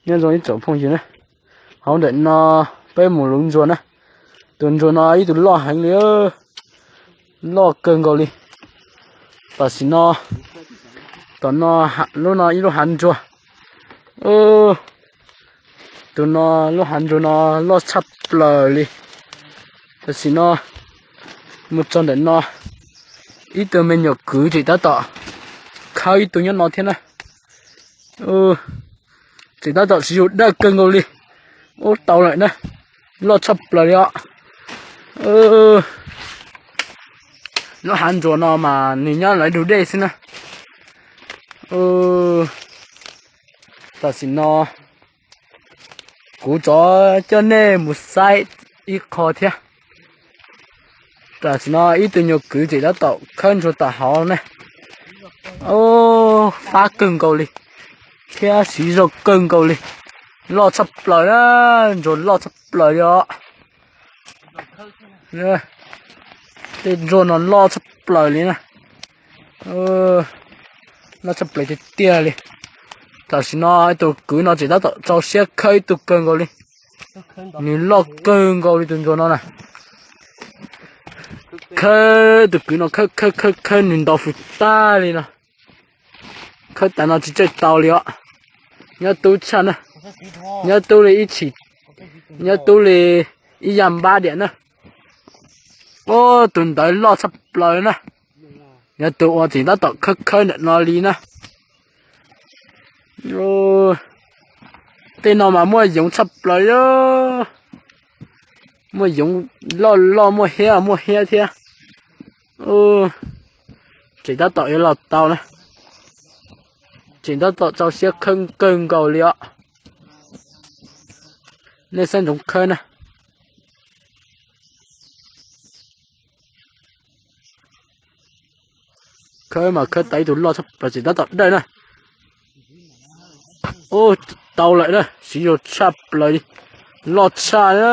Nyob zoo ib tsoom phooj ywg na, hauv ntawm no peb mus luv ntsuag na. Tus ntsuag no ib tug loj heev li, loj kawg nkaus li. Tam sim no, tom no, lub no ib lub hav ntsuag. Tus no, lub hav ntsuag no loj tshaj plaws li. Tam sim no mus txog ntawm no, ib tug me nyuam kwv tseem tab tom khawb ib tug nyob no thiab na. Tseem tab tom siv zog dawj kawg nkaus li. Ub, tau lawm na, loj tshaj plaws li os. Lub hav ntsuag no mas nws nyob lawv dug dej xwb na. Tam sim no kuv rov coj nej mus saib ib qho thiab. Tam sim no ib tug nyuag kwv tseem tab tom khawb ntsuag tom hauv ne. Ub, fab kawg nkaus li thiab siv zog kawg nkaus li. Loj tshaj plaws na, ntsuag loj txog plaws li os. Tej ntsuag no loj tshaj plaws li na. Loj tshaj plaws tiag tiag li. Tam sim no tus kwv no tseem tab tom rau siab khawb ib tug kawg nkaus li. Nws loj kawg nkaus li tus ntsuag no na. Khawb tus kwv no khawb khawb khawb khawb nws nto fws tag li no. Khawb tas no tsis tsawg tau li os. Nyob tub tshaj na. Nyob tub li ib tshim, nyob tub li ib yam npab diam na. Ub, tus ntawd loj tshaj plaws na. Yog tus uas tseem tab tom khawb khawb ntawm no li na. Tej no mas muaj yoov tshaj plaws li. Muaj yoov loj loj, muaj hiab muaj hiab thiab. Tseem tab tom yuav los tau na. Tseem tab tom rau siab khawb kawg nkaus li os. Nej saib ntsoov khawb na. Khawb mas khawb tau ib tug loj tshaj plaws, tseem tab tom dawj na. Ub, tau lawm na, siv zog tshaj plaws li, loj tshaj na.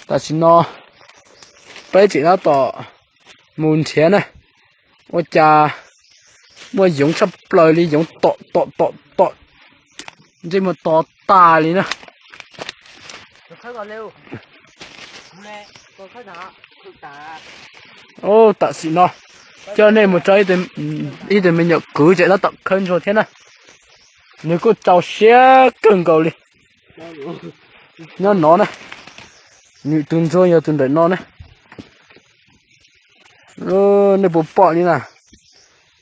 Tam sim no peb tseem tab tom mus nrhiav na. Ua cas muaj yoov tshaj plaws li, yoov tom tom tom tom, ntsej muag to tas li na. Ub, tam sim no coj nej mus tso ib tug me nyuam kwv tseem tab tom khawb ntsuag thiab na. Nws kuj rau siab kawg nkaus li. Nyob no na, nws tus ntsuag yog tus ntawm no na. Nej puas pom li na?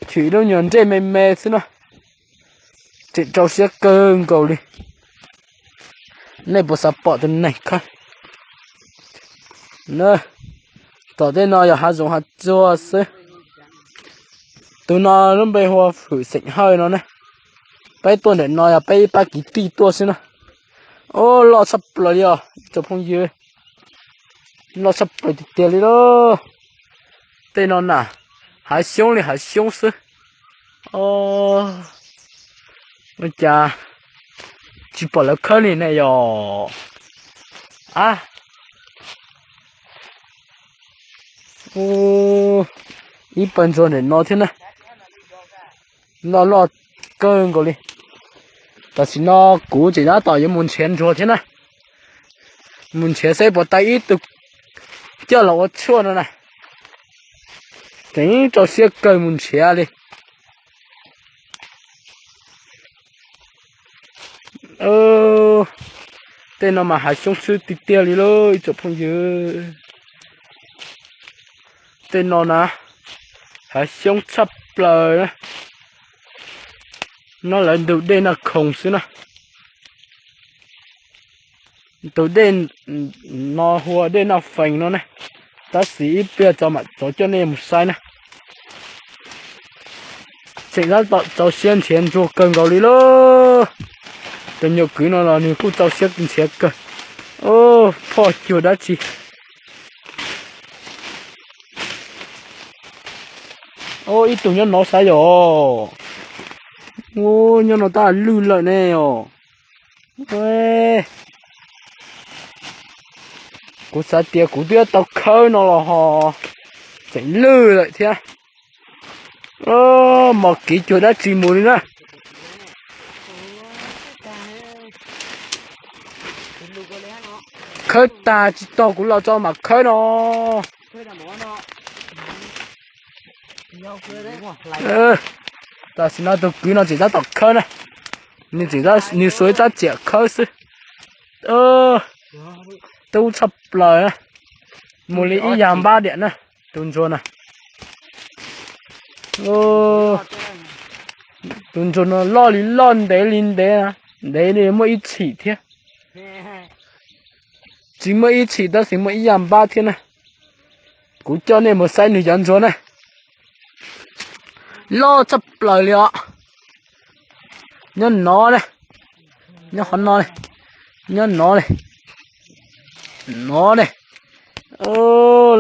Chwm lub nyuag ntsej me me xwb na, tseem rau siab kawg nkaus li. Nej puas xav pom tus neeg khawb? Tom tej no yog hav zoov hav tsuag xwb. Tus no lub npe hu ua Hwm xeem Hawj no ne. Peb tuaj ntawm no yog peb ib pab kwv tij tuaj xwb na. Ub, loj tshaj plaws li os ib tsoom phooj ywg. Loj tshaj plaws tiag tiag li lauj. Tej no na, hav xyoob li hav xyoob xwb. Ua cas tsis pom lawv khawb li ne yom? A, ib pawg ntsuag ntawm no thiab na. Loj loj kawg nkaus li. Tam sim no kuv tseem tab tom yuav mus nrhiav ntsuag thiab na. Mus nrhiav seb puas tau ib tug coj los ua tshuaj no na. Tseem rau siab kawg mus nrhiav li. Tej no mas hav xyoob xwb tiag tiag li lauj ib tsoom phooj ywg. Tej no na, hav xyoob tshaj plaws na. No lawv ntug dej Naj Khoom xwb na. Tus dej no hu ua dej Naj Fees no ne. Tab sis ib pliag tso mam rov coj nej mus saib na. Tseem tab tom rau siab nrhiav ntsuag kawg nkaus li lauj. Tus nyuam kwv no los nws kuj rau siab nrhiav kawg. Phoj cuag dab tsi. Ib tug nyob no saib yom. Nyob no tab lwj lawm ne os. Kuv xav tias kuv twb tau khawb no los ho tseem lwj lawm thiab. Mos kiv cuag dab tsi mus li na. Khawb tag tsis tog kuv los tso mam khawb no. Tam sim no tus kwv no tseem tab tom khawb na. Nws tseem, nws suav ib rab riam khawb xwb. Tub tshaj plaws na. Mus li ib yam npab diam na. Tus ntsuag na. Tus ntsuag no loj li loj, ntev li ntev, ntev li muaj ib txhim thiab. Tsis muaj ib txhim tab sis muaj ib yam npab thiab na. Kuv coj nej mus saib nws cov ntsuag na. Loj tshaj plaws li os. Nyob no ne, nyob qhov no ne, nyob no ne, no ne.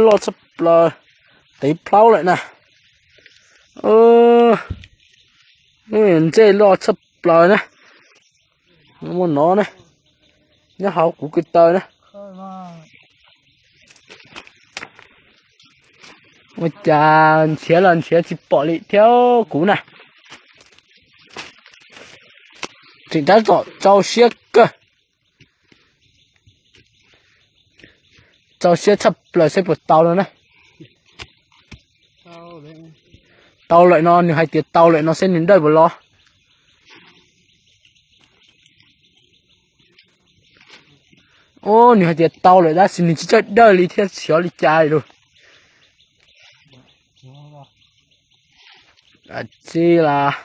Loj tshaj plaws, tev plaub lawm na. Lub ntsej loj tshaj plaws na. Muaj no na, nyob hauv kuv ko taw na. Ua cas nrhiav los nrhiav tsis pom li thiab kuv na. Tseem tab tom tsau siab kawg. Tsau siab tshaj plaws seb puas tau no na. Tau lawm no, nws hais tias tau lawm no seb nws dawj puas los. Nws hais tias tau lawm tab sis nws tsis txawj dawj li thiab, xyov li cas li lus. Txij las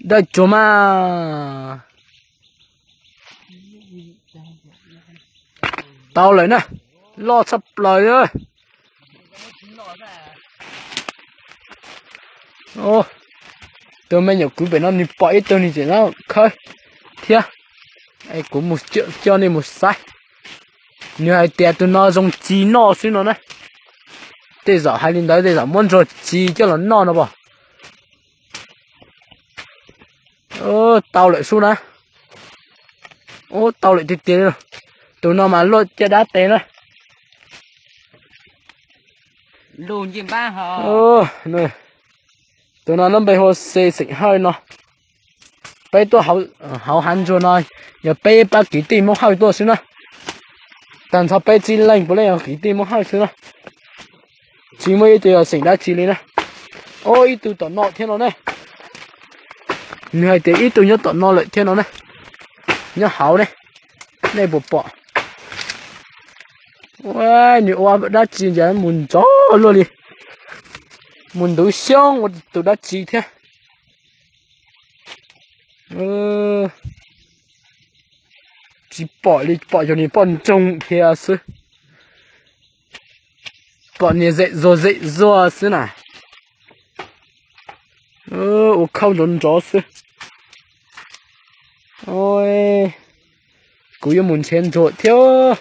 dawj tsuag mas. Tau lawm na, loj tshaj plaws li. Tus me nyuam kwv pem no nws pom ib tug nws tseem khawb thiab. Kuv mus coj nej mus saib. Nws hais tias tus no zoo ci noj xwb no na. Tej zaum hais li ntawd tej zaum muab ntsuag ci coj los noj no pom. Tau lawm sub na. Ub, tau lawm tiag tiag li. Tus no mas luaj caj dab tes na. Tus no lub npe hu ua Xe xeem Hawj no. Peb tuaj hauv hav ntsuag no yog peb pab kwv tij Hmoob Hawj tuaj xwb na. Tag nrho peb txij leej puav leej yog kwv tij Hmoob Hawj xwb na. Tsis muaj ib tug yog xeem dab tsi li na. Ub, ib tug tom no thiab no ne. Nws hais tias ib tug nyob tom no lawm thiab no ne. Nyob hauv ne. Nej puas pom? Nws ua dab tsi ntawd mus ntxov luaj li. Mus ntuv xyoob ua tus dab tsi thiab. Tsis pom li, pom yog niag poj ntxoog dhia xwb. Pom niag zem zuag zem zuag xwb na. Ua khauj ntxov ntxov xwb. Kuv yuav mus nrhiav ntsuag thiab.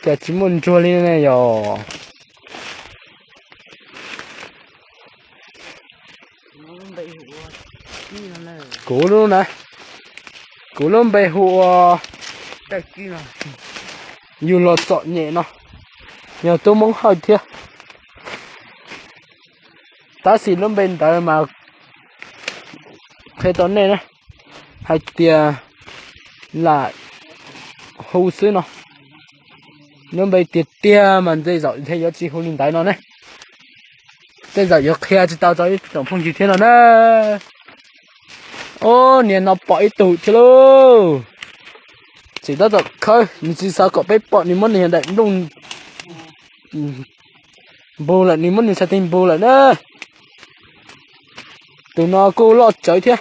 Cas tsis muaj ntsuag li ne yog? Kuv lub na, kuv lub npe hu ua Yug Los Txom Nyem no, yog tub Hmoob Hawj thiab. Tab sis lub npe ntawd mas qhia rau nej na, hais tias lam hu xwb no. Lub npe tiag tiag mas tej zaum thiaj yuav tsis hu li ntawd no ne. Tej zaum yuav qhia tsis tau rau ib tsoom phooj ywg thiab no na. Ub, niag no pom ib tug thiab lauj. Tseem tab tom khawb, nws tsis xav kom peb pom, nws muab nws daim nplooj npog lawm, nws muab nws sab tes npog lawm na. Tus no kuj loj tsawv thiab.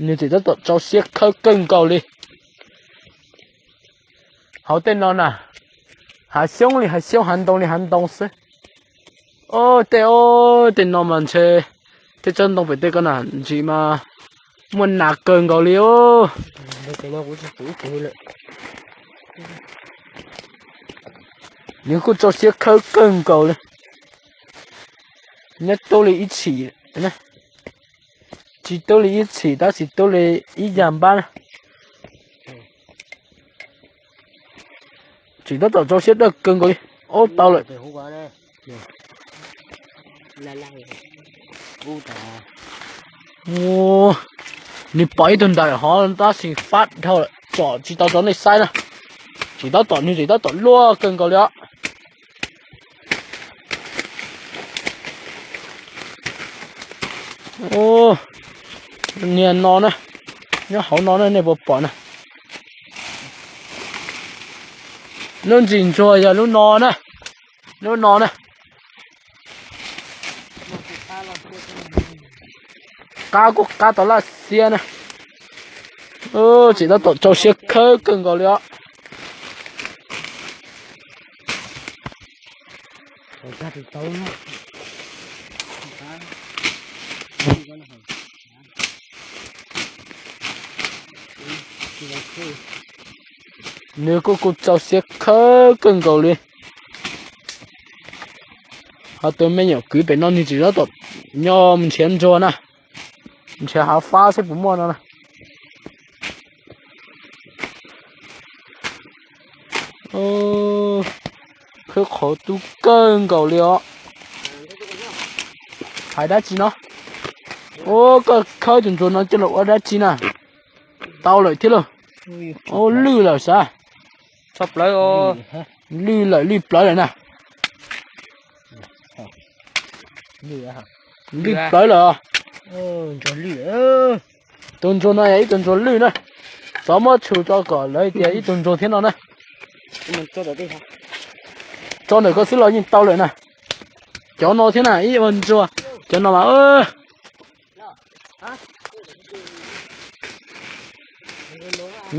Nws tseem tab tom tsau siab khawb kawg nkaus li. Hauv tej no na, hav xyoob li hav xyoob, hav ntoo li hav ntoo xwb. Ob tej, ob tej no mas ntshe tej tsob ntoo pem tej ko na ntsis mas muaj nas kawg nkaus li os. Ntawm no kuv tsis pum ib tug lawm. Nws kuj rau siab khawb kawg nkaus li. Nyob tub li ib txhis, tsis tub li ib txhis tab sis tub li ib yag npab na. Tseem tab tom rau siab dawj kawg nkaus li. Ub, tau lawm. Nws pom ib tug ntawm hov tab sis fab dhau lawm tsom tsis tau rau nej saib na. Tseem tab tom, nws tseem tab tom luaj kawg nkaus li os. Niag no na, nyob hauv no na nej puas pom na. Lub ntsis ntsuag yog lub no na, lub no na. Qab kuj qab tau laj xiab na. Tseem tab tom rau siab khawb kawg nkaus li os. Nws kuj kuj rau siab khawb kawg nkaus li. Ho tus me nyuam kwv pem no nws tseem tab tom nyob nrhiav ntsuag na, nrhiav hav fab seb puas muaj no na. Khawb qhov tub kawg nkaus li os. Hais dab tsi no? Ua koj khawb tus ntsuag no coj los ua dab tsi na? Tau lawm thiab lauj. Ua lwj lawm sav. Lwj lawm, lwj plawv lawm na. Lwj plawv lawm. Tus ntsuag no yog ib tug ntsuag lwj na. Xyov muab tshum tso kom lawv tias ib tug ntsuag thiab no na. Tso ntawm koj xwb los yeej tau lawm na. Cov no thiab na ib ua ntsuag. Cov no mas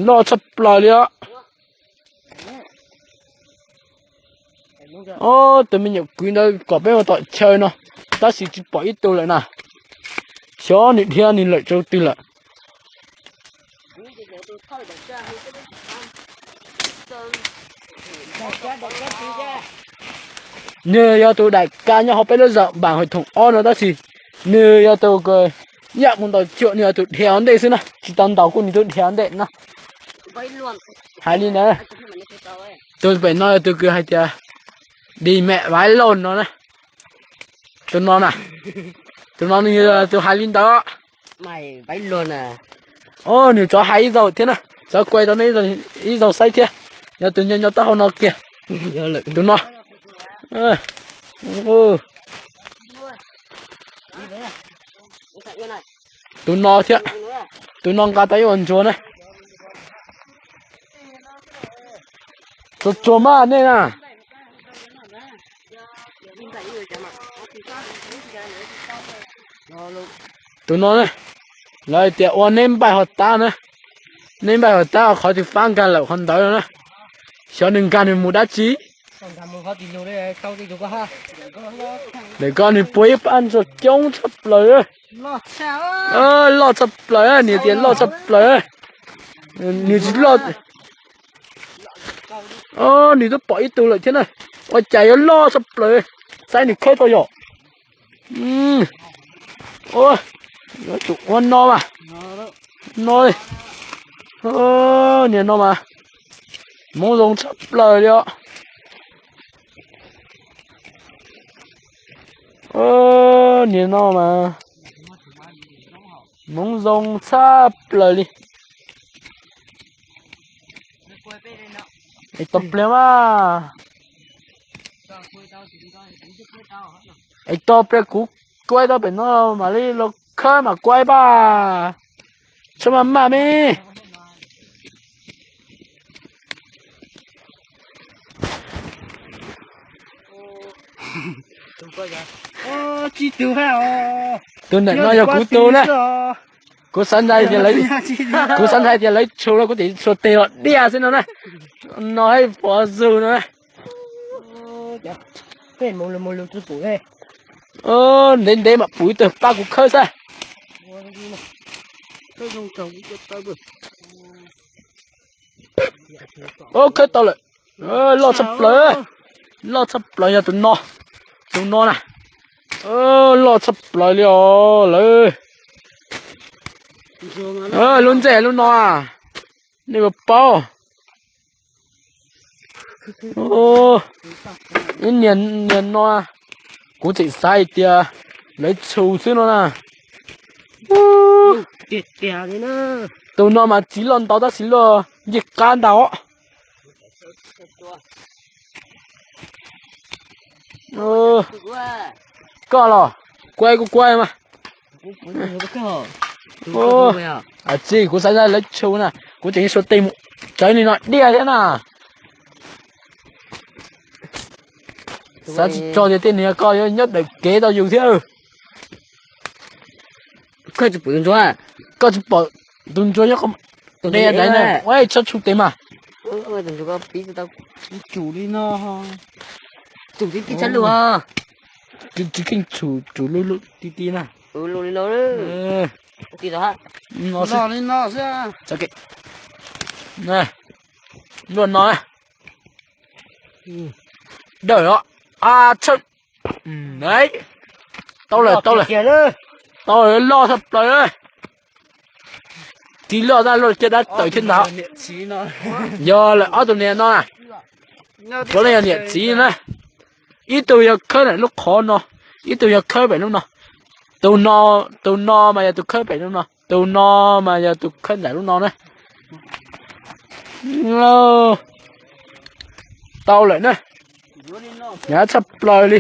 loj tshaj plaws li os. Ob tug me nyuam kwv ntawd kom peb ua tom chaw no, tab sis tsis pom ib tug lawm na. Xyov nws dhia nws lawm rau twg lawm. Nws yog tus daim ka nyob hauv peb lub zos npam hais thoom ob no tab sis nws yog tus ib yam mus ntaus cuam, nws yog tus dhia ua ntej xwb na, tsis tau ntaus kuj nws twb dhia ua ntej na. Hais li ntawd, tus pem no yog tus kws hais tias đi mẹ vãi lồn no na. Tus no na, tus no nws yog tus hais li ntawd. Nws tsov hais ib zaug thiab na, tsov kuaj rau nej ib zaug saib thiab. Yog tus nyob nyob taub hau no kiag, tus no. Tus no thiab, tus no nqa tau ib ua ntsuag na. Tsuag tsuag mas nej na. Tus no, lawv hais tias ua neb npaij hauv tab na, neb npaij hauv tab qhov twg fab nkag lawm qhov ntawd no na. Xyov nws nkag nws mus dab tsi. Ntawm ko nws puag ib pab ntsuag coob tshaj plaws, loj tshaj plaws, nws tias loj tshaj plaws. Nws tsis loj. Nws twb pom ib tug lawm thiab na. Ua cas yuav loj tshaj plaws, saib nws khawb tau yom. Tus ua no mas, no, niag no mas hmoov zoo tshaj plaws li os. Niag no mas hmoov zoo tshaj plaws li. Es tau pliag mas, es tau pliag kuv kuaib tau pem no mam li los khawb mam kuaib pab. Txhob maj maj me. Tus ntawm no yog kuv tus na. Kuv xav ntshai tias, kuv xav ntshai tias lawv tshum los kuv tis tshua teg los diaj xwb no na. No hais pov zug no na. Ntev ntev mam pum ib tug pab kuv khawb xwb. Ub, khawb tau lawm. Loj tshaj plaws. Loj tshaj plaws yog tus no, tus no na. Loj tshaj plaws li os lawm. Lub ntsej lub no, nej puas paub? Ib niag no, kuv tseem xav hais tias lawv tshus xwb no na. Tus no mas tsis loj ntau tab sis luaj ncej qab ntag os. Koj los, kuv kuv kuv mas. Tsis, kuv xav lawv tshus na, kuv tseem xua tes mus tsawv li no diaj thiab na. Xav tsis tso tias tej niag ko yuav nyob dawm kev tau yus thiab. Koj tsis pom tus ntsuag nyob qhov deb daiv na, ua txhob tshum tes mas. Tsis keej tshum, tshum lub lub ti ti na. Luaj no, dawm os. Tau lawm, tau lawm, tau lawm, loj tshaj plaws. Tsis loj tab luaj cia dab tawm thiab ntag. Yog lawm ob tug niag no na, puav leej yog niam txiv na. Ib tug yog khawb ntawm lub qhov no, ib tug yog khawb pem lub no. Tus no, tus no mas yog tus khawb pem lub no, tus no mas yog tus khawb ntawm lub no na. Tau lawm na. Hnyav tshaj plaws li.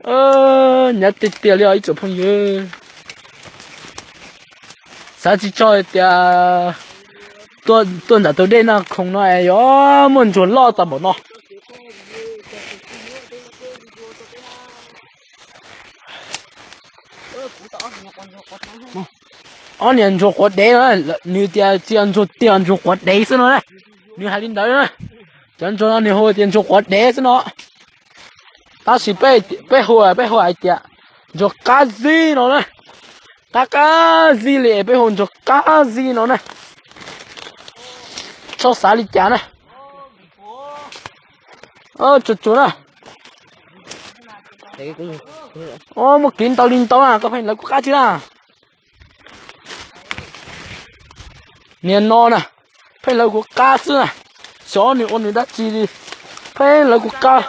Hnyav tiag tiag li os ib tsoom phooj ywg. Xav tsis txog tias tuaj nram tus dej Naj Khoom no es yuav muaj ntsuag loj tag npaum no. Ob niag ntsuag quav dev no, nws tias tsis yog ntsuag tiag, ntsuag quav dev xwb no na. Nws hais li ntawd na. Cov ntsuag no nws hu tias ntsuag quav dev xwb no. Tab sis peb hu, peb hu hais tias ntsuag qab zib no na. Qab qab zib li es peb hu ntsuag qab zib no na. Txhob xav li cas na. Tsuag tsuag na. Muaj kev ntau li ntau na, koj pheej lawv kuv qab tsis na. Niag no na, pheej lawv kuv qab xwb na. Xyov nws ua nws dab tsi li, pheej lawv kuv qab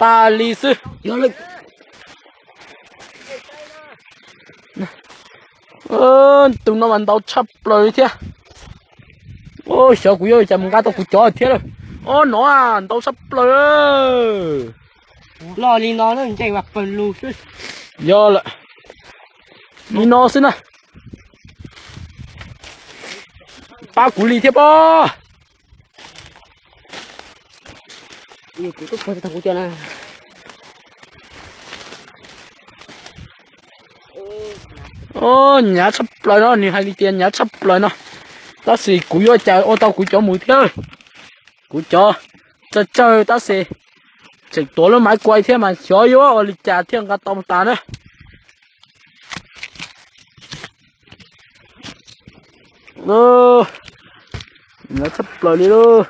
tas li xwb. Tus no mas ntau tshaj plaws li thiab. Xyov kuv yuav cas mus nqa tau kuv cov thiab lawm. Ob no ntau tshaj plaws. Loj li no ntsej mas pawg lug xwb. Yog lawm. Li no xwb na. Pab kuv li thiab pob. Hnyav tshaj plaws no, nws hais li tias hnyav tshaj plaws no. Tab sis kuv yuav cas ua tau kuv cov mus thiab. Kuv cov tsawg tsawg tab sis tseem tuav lub maiv kuai thiab mas xyov yuav ua li cas thiaj nqa tau tas na. Hnyav tshaj plaws li lauj.